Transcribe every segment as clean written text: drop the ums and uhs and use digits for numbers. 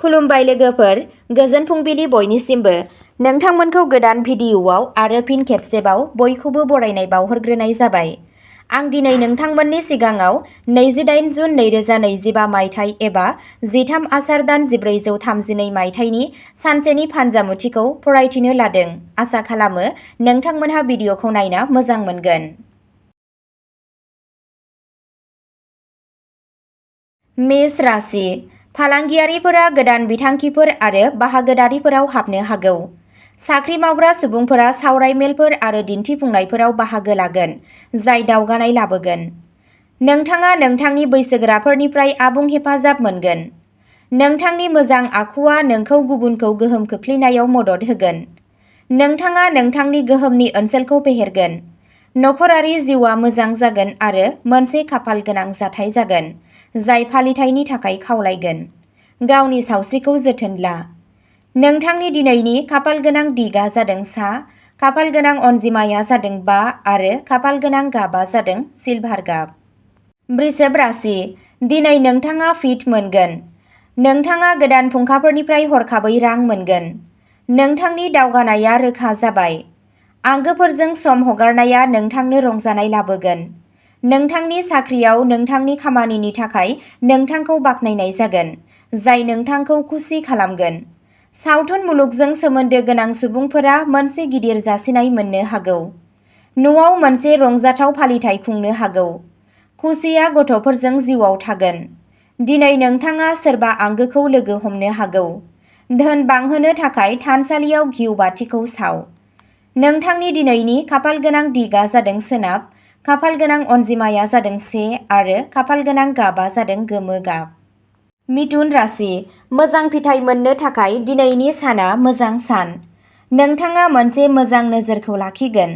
खुलुमबाय लोगोफोर, गोजोन फुंबिलि बयनिसिमबो। नोंथांमोनखौ गोदान भिडिअ'आव आरो फिन खेबसेबाव बयखौबो बरायनाय बावहरग्रोनाय जाबाय। आं दिनै नोंथांमोननि सिगाङाव 28 जुन 2025 मायथाइ एबा 13 आसार दान 1432 मायथाइनि सानसेनि फानजामुथिखौ फरायथिनो लादों। आसा खालामो नोंथांमोनहा भिडिअ'खौ नायना मोजां मोनगोन। मेष राशि। फालांगियारिफोरा गोदान बिथांखिफोर आरो बाहागोदारिफोराव हाबनो हागौ। साख्रि मावग्रा सुबुंफोरा सावरायमेलफोर आरो दिन्थिफुंनायफोराव बाहागो लागोन, जाय दावगानाय लाबोगोन। नोंथाङा नोंथांनि बैसोगोराफोरनिफ्राय आबुं हेफाजाब मोनगोन। नोंथांनि मोजां आखुआ नोंखौ गुबुनखौ गोहोम खोख्लैनायाव मदद होगोन। नोंथाङा नोंथांनि गोहोमनि ओनसोलखौ फेहेरगोन। नखरारि जिउआ मोजां जागोन आरो मोनसे खाफालगोनां जाथाय जागोन, जाय फालिथायनि थाखाय खावलायगोन। गावनि सावस्रिखौ जोथोन ला। नोंथांनि दिनैनि खाफालगोनां दिगआ जादों सा, खाफालगोनां अनजिमाया जादों 5 आरो खाफालगोनां गाबआ जादों सिलभार गाब। वृषभ राशि। दिनै नोंथाङा फिट मोनगोन। नोंथाङा गोदान फुंखाफोरनिफ्राय हरखाबै रां मोनगोन। नोंथांनि दावगानाया रोखा जाबाय। आंगोफोरजों सम हगारनाया नोंथांनो रंजानाय लाबोगोन। नोंथांनि साख्रियाव नोंथांनि खामानिनि थाखाय नोंथांखौ बाख्नायनाय जागोन, जाय नोंथांखौ खुसि खालामगोन। सावथुन मुलुगजों सोमोन्दो गोनां सुबुंफोरा मोनसे गिदिर जासिनाय मोननो हागौ। न'आव मोनसे रंजाथाव फालिथाय खुंनो हागौ। खुसिया गथ'फोरजों जिउआव थागोन। दिनै नोंथाङा सोरबा आंगोखौ लोगो हमनो हागौ। धोन बांहोनो थाखाय थानसालियाव घिउ बाथिखौ साव। नोंथांनि दिनैनि खाफालगोनां दिगआ जादों सोनाब, खाफालगोनां अनजिमाया जादों 1 आरो खाफालगोनां गाबआ जादों गोमो गाब। मिथुन राशि। मोजां फिथाय मोननो थाखाय दिनैनि साना मोजां सान। नोंथाङा मोनसे मोजां नोजोरखौ लाखिगोन।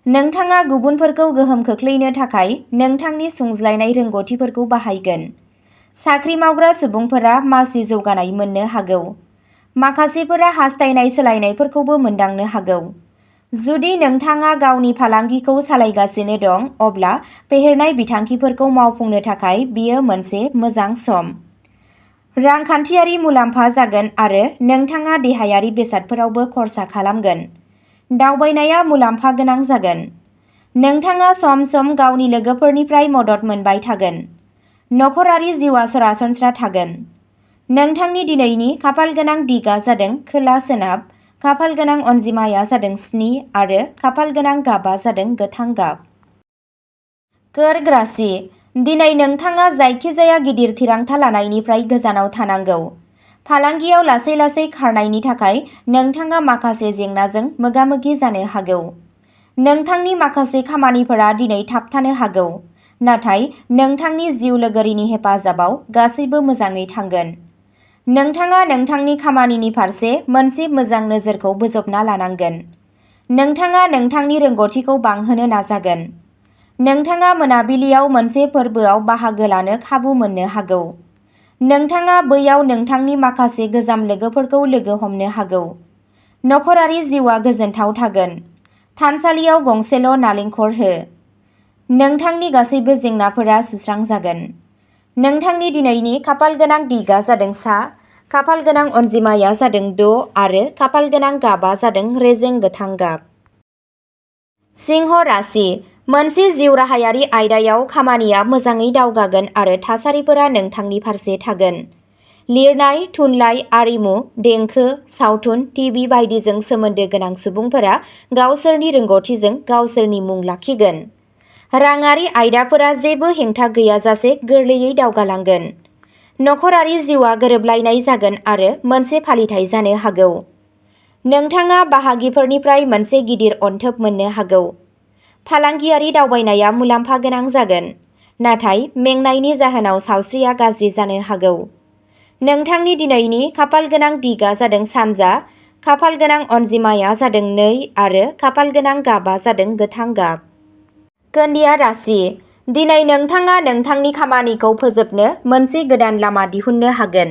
नोंथाङा गुबुनफोरखौ गोहोम खोख्लैनो थाखाय नोंथांनि सुंज्लायनाय रोंग'थिफोरखौ बाहायगोन। साख्रि मावग्रा सुबुंफोरा मासि जौगानाय मोननो हागौ। माखासेफोरा हास्थायनाय सोलायनायफोरखौबो मोनदांनो हागौ। जुदि नोंथाङा गावनि फालांगिखौ सालायगासिनो दं, अब्ला फेहेरनाय बिथांखिफोरखौ मावफुंनो थाखाय बेयो मोनसे मोजां सम। रांखान्थियारि मुलाम्फा जागोन आरो नोंथाङा देहायारि बेसादफोरावबो खर्सा खालामगोन। दावबायनाया मुलाम्फा गोनां जागोन। नोंथाङा सम-सम गावनि लोगोफोरनिफ्राय मदद मोनबाय थागोन। नखरारि जिउआ सरासनस्रा थागोन। नोंथांनि दिनैनि खाफालगोनां दिगआ जादों खोला-सोनाब, खाफालगोनां अनजिमाया जादों 7 आरो खाफालगोनां गाबआ जादों गोथां गाब। कर्क राशि। दिनै नोंथाङा जायखिजाया गिदिर थिरांथा लानायनिफ्राय गोजानाव थानांगौ। फालांगियाव लासै-लासै खारनायनि थाखाय नोंथाङा माखासे जेंनाजों मोगा-मोगि जानो हागौ। नोंथांनि माखासे खामानिफोरा दिनै थाबथानो हागौ, नाथाय नोंथांनि जिउ लोगोरिनि हेफाजाबाव गासैबो मोजाङै थांगोन। नोंथाङा नोंथांनि खामानिनि फारसे मोनसे मोजां नोजोरखौ बोजबना लानांगोन। नोंथाङा नोंथांनि रोंग'थिखौ बांहोनो नाजागोन। नोंथाङा मोनाबिलियाव मोनसे फोरबोआव बाहागो लानो खाबु मोननो हागौ। नोंथाङा बैयाव नोंथांनि माखासे गोजाम लोगोफोरखौ लोगो हमनो हागौ। नखरारि जिउआ गोजोनथाव थागोन। थानसालियाव गंसेल' नालेंखर हो। नोंथांनि गासैबो जेंनाफोरा सुस्रांजागोन। नोंथांनि दिनैनि खाफालगोनां दिगआ जादों सा, खाफालगोनां अनजिमाया जादों 6 आरो खाफालगोनां गाबआ जादों रेजें गोथां गाब। सिंह राशि। मोनसे जिउराहायारि आयदायाव खामानिया मोजाङै दावगागोन आरो थासारिफोरा नोंथांनि फारसे थागोन। लिरनाय, थुनलाइ, आरिमु, देंखो, सावथुन, टिभि बायदिजों सोमोन्दो गोनां सुबुंफोरा गावसोरनि रोंग'थिजों गावसोरनि मुं लाखिगोन। राङारि आयदाफोरा जेबो हेंथा गैयाजासे गोरलैयै दावगालांगोन। नखरारि जिउआ गोरोबलायनाय जागोन आरो मोनसे फालिथाय जानो हागौ। नोंथाङा बाहागिफोरनिफ्राय मोनसे गिदिर अनथोब मोननो हागौ। फालांगियारि दावबायनाया मुलाम्फा गोनां जागोन, नाथाय मेंनायनि जाहोनाव सावस्रिया गाज्रि जानो हागौ। नोंथांनि दिनैनि खाफालगोनां दिगआ जादों सानजा, खाफालगोनां अनजिमाया जादों 2 आरो खाफालगोनां गाबआ जादों गोथां गाब। कन्या राशि। दिनै नोंथाङा नोंथांनि खामानिखौ फोजोबनो मोनसे गोदान लामा दिहुननो हागोन,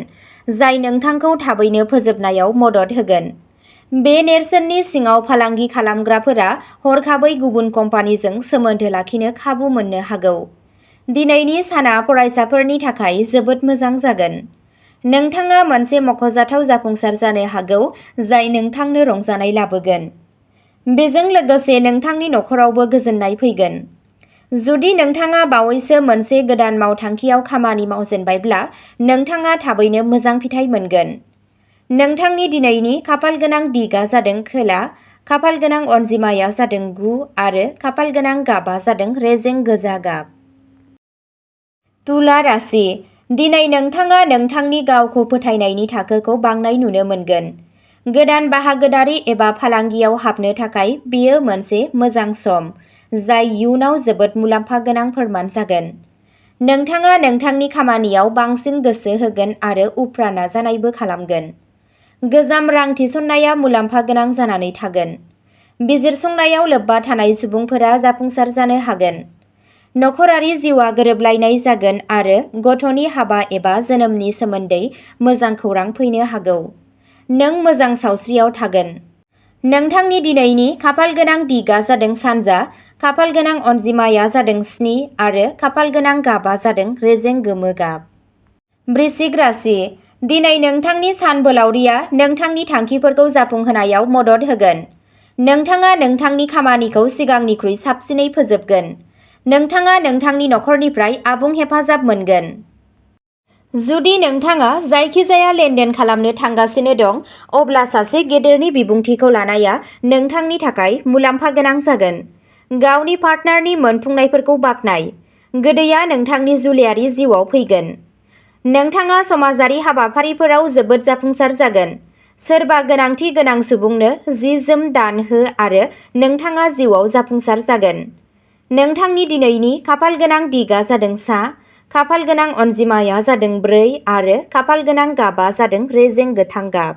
जाय नोंथांखौ थाबैनो फोजोबनायाव मदद होगोन। बे नेरसोननि सिङाव फालांगि खालामग्राफोरा हरखाबै गुबुन कम्पानिजों सोमोन्दो लाखिनो खाबु मोननो हागौ। दिनैनि साना फरायसाफोरनि थाखाय जोबोद मोजां जागोन। नोंथाङा मोनसे मख'जाथाव जाफुंसार जानो हागौ जाय नोंथांनो रंजानाय लाबोगोन। बेजों लोगोसे नोंथांनि नखरावबो गोजोननाय फैगोन। जुदि नोंथाङा बावैसो मोनसे गोदान मावथांखियाव खामानि मावजेनबायब्ला नोंथाङा थाबैनो मोजां फिथाय मोनगोन। नोंथांनि दिनैनि खाफालगोनां दिगआ जादों खोला, खाफालगोनां अनजिमाया जादों 9 आरो खाफालगोनां गाबआ जादों रेजें गोजा गाब। तुला राशि। दिनै नोंथाङा नोंथांनि गावखौ फोथायनायनि थाखोखौ बांनाय नुनो मोनगोन। गोदान बाहागोदारि एबा फालांगियाव हाबनो थाखाय बेयो मोनसे मोजां सम, जाय इयुनाव जोबोद मुलाम्फा गोनां फोरमान जागोन। नोंथाङा नोंथांनि खामानियाव बांसिन गोसो होगोन आरो उफ्रा नाजानायबो खालामगोन। गोजाम रां थिसननाया मुलाम्फा गोनां जानानै थागोन। बिजिरसंनायाव लोब्बा थानाय सुबुंफोरा जाफुंसार जानो हागोन। नखरारि जिउआ गोरोबलायनाय जागोन आरो गथ'नि हाबा एबा जोनोमनि सोमोन्दै मोजां खौरां फैनो हागौ। नों मोजां सावस्रियाव थागोन। नोंथांनि दिनैनि खाफालगोनां दिगआ जादों सानजा, खाफालगोनां अनजिमाया जादों 7 आरो खाफालगोनां गाबआ जादों रेजें गोमो गाब। वृश्चिक राशि। दिनै नोंथांनि सानबोलावरिया नोंथांनि थांखिफोरखौ जाफुंहोनायाव मदद होगोन। नोंथाङा नोंथांनि खामानिखौ सिगांनिख्रुइ साबसिनै फोजोबगोन। नोंथाङा नोंथांनि नखरनिफ्राय आबुं हेफाजाब मोनगोन। जुदि नोंथाङा जायखिजाया लेनदेन खालामनो थांगासिनो दं, अब्ला सासे गेदेरनि बिबुंथिखौ लानाया नोंथांनि थाखाय मुलाम्फा गोनां जागोन। गावनि पार्टनारनि मोनफुंनायफोरखौ बाख्नाय। गोदैया नोंथांनि जुलियारि जिउआव फैगोन। नोंथाङा समाजारि हाबाफारिफोराव जोबोद जाफुंसार जागोन। सोरबा गोनांथि गोनां सुबुंनो जि-जोम दान हो आरो नोंथाङा जिउआव जाफुंसार जागोन। नोंथांनि दिनैनि खाफालगोनां दिगआ जादों सा, खाफालगोनां अनजिमाया जादों 4 आरो खाफालगोनां गाबआ जादों रेजें गोथां गाब।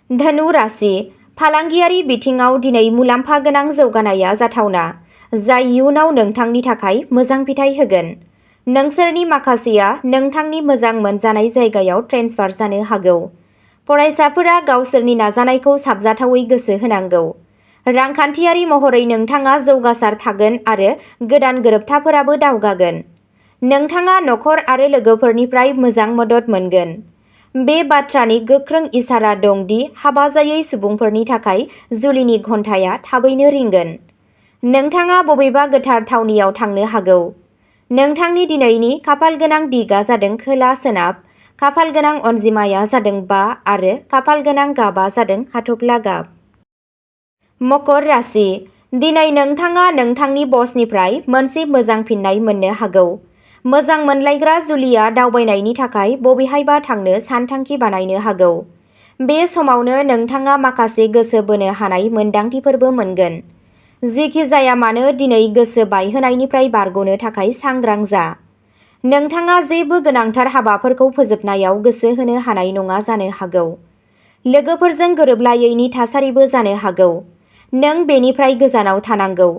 धनु राशि। फालांगियारि बिथिङाव दिनै मुलाम्फा गोनां जौगानाया जाथावना, जाय इयुनाव नोंथांनि थाखाय मोजां फिथाय होगोन। नोंसोरनि माखासेया नोंथांनि मोजां मोनजानाय जायगायाव ट्रेन्सफार जानो हागौ। फरायसाफोरा गावसोरनि नाजानायखौ साबजाथावै गोसो होनांगौ। रांखान्थियारि महरै नोंथाङा जौगासार थागोन आरो गोदान गोरोबथाफोराबो दावगागोन। नोंथाङा नखर आरो लोगोफोरनिफ्राय मोजां मदद मोनगोन। बे बाथ्रानि गोख्रों इसारा दं दि हाबा जायै सुबुंफोरनि थाखाय जुलिनि घन्टाया थाबैनो रिंगोन। नोंथाङा बबेबा गोथार थावनियाव थांनो हागौ। नोंथांनि दिनैनि खाफालगोनां दिगआ जादों खोला-सोनाब, खाफालगोनां अनजिमाया जादों 5 आरो खाफालगोनां गाबआ जादों हाथफ्ला गाब। मकर राशि। दिनै नोंथाङा नोंथांनि बसनिफ्राय मोनसे मोजां फिननाय मोननो हागौ। मोजां मोनलायग्रा जुलिया दावबायनायनि थाखाय बबेहायबा थांनो सानथांखि बानायनो हागौ। बे समावनो नोंथाङा माखासे गोसो बोनो हानाय मोनदांथिफोरबो मोनगोन। जेखि जाया मानो दिनै गोसो बायहोनायनिफ्राय बारग'नो थाखाय सांग्रां जा। नोंथाङा जेबो गोनांथार हाबाफोरखौ फोजोबनायाव गोसो होनो हानाय नङा जानो हागौ। लोगोफोरजों गोरोबलायैनि थासारिबो जानो हागौ। नों बेनिफ्राय गोजानाव थानांगौ।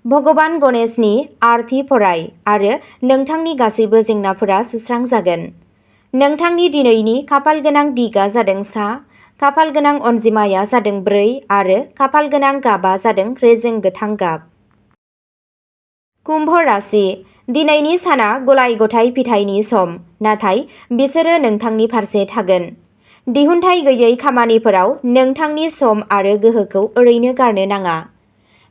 भगबान गणेशनि आरती फराय आरो नोंथांनि गासैबो जेंनाफोरा सुस्रांजागोन। नोंथांनि दिनैनि खाफालगोनां दिगआ जादों सा, खाफालगोनां अनजिमाया जादों 4 आरो खाफालगोनां गाबआ जादों रेजें गोथां गाब। कुम्भ राशि। दिनैनि साना गलाय-गथाय फिथायनि सम, नाथाय बिसोरो नोंथांनि फारसे थागोन। दिहुनथाय गैयै खामानिफोराव नोंथांनि सम आरो गोहोखौ ओरैनो गारनो नाङा।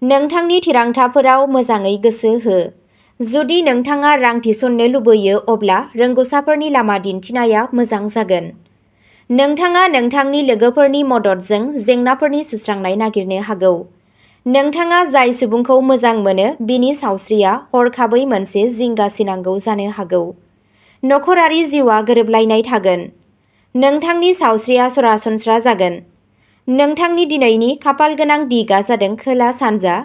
नोंथांनि थिरांथाफोराव मोजाङै गोसो हो। जुदि नोंथाङा रां थिसननो लुबैयो अब्ला रोंग'साफोरनि लामा दिन्थिनाया मोजां जागोन। नोंथाङा नोंथांनि लोगोफोरनि मददजों जेंनाफोरनि सुस्रांनाय नागिरनो हागौ। नोंथाङा जाय सुबुंखौ मोजां मोनो बिनि सावस्रिया हरखाबै मोनसे जिंगासिनांगौ जानो हागौ। नखरारि जिउआ गोरोबलायनाय थागोन। नोंथांनि सावस्रिया सरासनस्रा जागोन। नोंथांनि दिनैनि खाफालगोनां दिगआ जादों खोला-सानजा,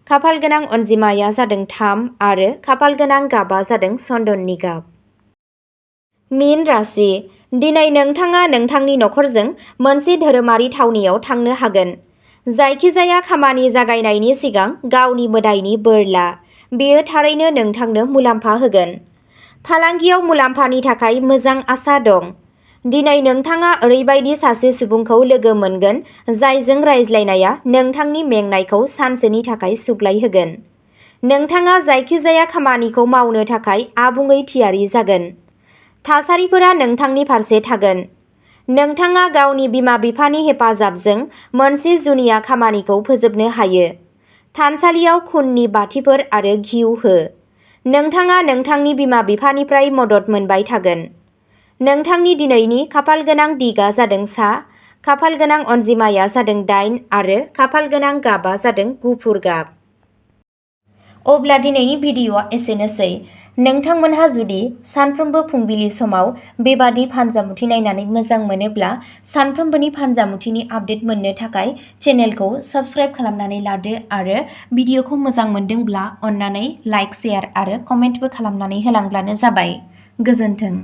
खाफालगोनां अनजिमाया जादों 3 आरो खाफालगोनां गाबआ जादों चन्दननि गाब। मीन राशि। दिनै नोंथाङा नोंथांनि नखरजों मोनसे धोरोमारि थावनियाव थांनो हागोन। जायखिजाया खामानि जागायनायनि सिगां गावनि मोदाइनि बोर ला। बेयो थारैनो नोंथांनो मुलाम्फा होगोन। फालांगियाव मुलाम्फानि थाखाय मोजां आसा दं। दिनै नोंथाङा ओरैबायदि सासे सुबुंखौ लोगो मोनगोन जायजों रायज्लायनाया नोंथांनि मेंनायखौ सानसेनि थाखाय सुग्लायहोगोन। नोंथाङा जायखिजाया खामानिखौ मावनो थाखाय आबुङै थियारि जागोन। थासारिफोरा नोंथांनि फारसे थागोन। नोंथाङा गावनि बिमा-बिफानि हेफाजाबजों मोनसे जुनिया खामानिखौ फोजोबनो हायो। थानसालियाव खुननि बाथिफोर आरो घिउ हो। नोंथाङा नोंथांनि बिमा-बिफानिफ्राय मदद मोनबाय थागोन। नोंथांनि दिनैनि खाफालगोनां दिगआ जादों सा, खाफालगोनां अनजिमाया जादों 8 आरो खाफालगोनां गाबआ जादों गुफुर गाब। अब्ला दिनैनि भिडिअ'आ एसेनोसै। नोंथांमोनहा जुदि सानफ्रोमबो फुंबिलि समाव बेबादि फानजामुथि नायनानै मोजां मोनोब्ला सानफ्रोमबोनि फानजामुथिनि आपडेट मोननो थाखाय चेनेलखौ साबस्क्राइब खालामनानै लादो आरो भिडिअ'खौ मोजां मोनदोंब्ला अन्नानै लाइक, शेयार आरो कमेन्टबो खालामनानै होलांब्लानो जाबाय। गोजोन्थों।